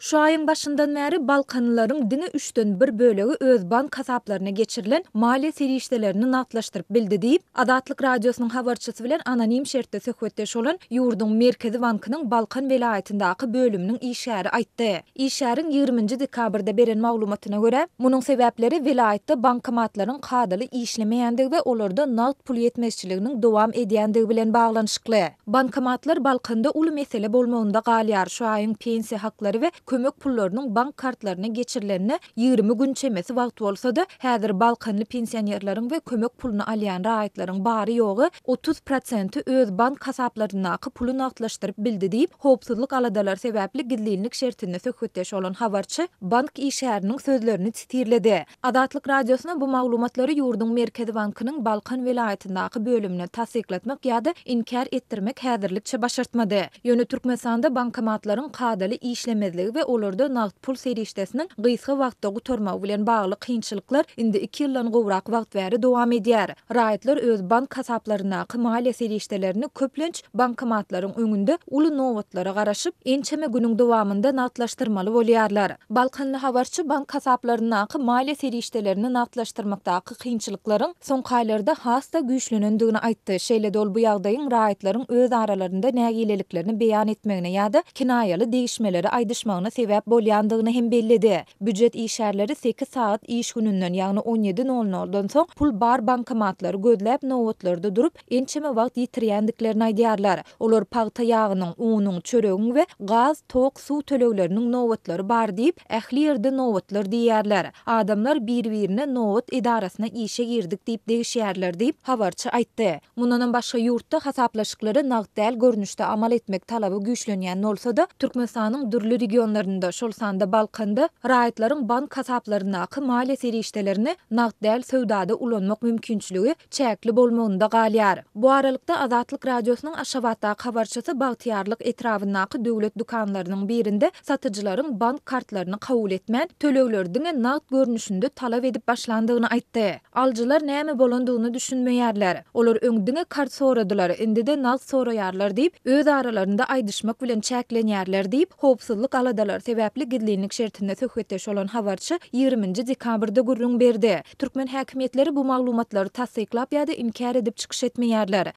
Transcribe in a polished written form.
Şu aýyň başyndan bäri balkanlylaryň diňe üçden bir bölegi öz bank hasaplaryna geçirilen maliýe serişdelerini nagtlaşdyryp bildi diýip, Azatlyk Radiosynyň habarçysy bilen anonim şertde söhbetdeş bolan ýurduň Merkezi bankynyň Balkan welaýatyndaky bölüminiň işgäri aýtdy. Işgäriň ýigriminji dekabrda beren maglumatyna görä, munuň sebäpleri welaýatda bankomatlaryň kadaly işlemeýändigi we olarda nagt pul ýetmezçiliginiň dowam edýändigi bilen baglanyşykly. Bankomatlar Balkanda uly mesele bolmagynda galýar, şu aýyň pensiýa haklary we kömek pullarynyň bank kartlaryna geçirilenine 20 gün çemesi wagt bolsa-da, häzir balkanly pensionerleriň we kömek puluny alýan raýatlaryň bary-ýogy 30 prosenti öz bank hasaplaryndaky puly nagtlaşdyryp bildi diýip, howpsuzlyk aladalary sebäpli gizlinlik şertinde söhbetdeş bolan habarçy bank işgäriniň sözlerini sitirledi. Azatlyk Radiosyna bu maglumatlary ýurduň Merkezi bankynyň Balkan welaýatyndaky bölümine tassyklatmak ýa-da inkär etdirmek häzirlikçe başartmady. Ýöne Türkmenistanda bankomatlaryň kadaly işlemezligi we olarda nagt pul serişdesiniň gysga wagtda gutarmagy bilen bagly kynçylyklar indi iki ýyldan gowrak wagt bäri dowam edýär. Raýatlar öz bank hasaplaryndaky maliýe serişdelerini köplenç bankomatlaryň öňünde uly nobatlara garaşyp, ençeme günüň dowamynda nagtlaşdyrmaly bolýarlar. Balkanly habarçy bank hasaplaryndaky maliýe serişdelerini nagtlaşdyrmakdaky kynçylyklaryň soňky aýlarda has-da güýçlenendigini aýtdy. Şeýle-de ol bu ýagdaýyň raýatlaryň öz aralarynda nägileliklerini beýan etmegine ýa-da kinaýaly degişmeleri aýdyşmagyna sebäp bolýandygyny hem belledi. Býujet işgärleri sekiz sagat iş gününden, ýagny on ýedi nol noldan soň pul bar bankomatlary gözläp nobatlarda durup, ençeme wagt ýitirýändiklerini aýdýarlar. Olar pagta ýagynyň, unuň, çöregiň we gaz, tok, suw tölegleriniň nobatlary bar diýip, ähli ýerde nobatlar diýýärler. Adamlar bir-birine nobat edarasyna işe girdik diýip degişýärler diýip, habarçy aýtdy. Mundanam başga ýurtda hasaplaşyklary nagt däl görnüşde amal etmek talaby güýçlenýän bolsa-da, Türkmenistanyň dürli regionlarynda, şol sanda Balkanda raýatlaryň bank hasaplaryndaky maliýe serişdelerini nagt däl söwdada ulanmak mümkinçiligi çäkli bolmagynda galýar. Bu aralykda, Azatlyk Radiosynyň Aşgabatdaky habarçysy Bagtyýarlyk etrabyndaky döwlet dükanlarynyň birinde satyjylaryň bank kartlaryny kabul etmän, tölegleri diňe nagt görnüşinde talap edip başlandygyny aýtdy. Alyjylar näme bolandygyna düşünmeýärler. Olar öň diňe kart soradylar, indi-de nagt soraýarlar diýip, öz aralarynda aýdyşmak bilen çäklenýärler diýip, howpsuzlyk aladalary sebäpli gizlinlik şertinde söhbetdeş bolan habarçy ýigriminji dekabrda gürrüň berdi. Türkmen häkimiýetleri bu maglumatlary tassyklap ýa-da inkär edip çykyş etmeýärler.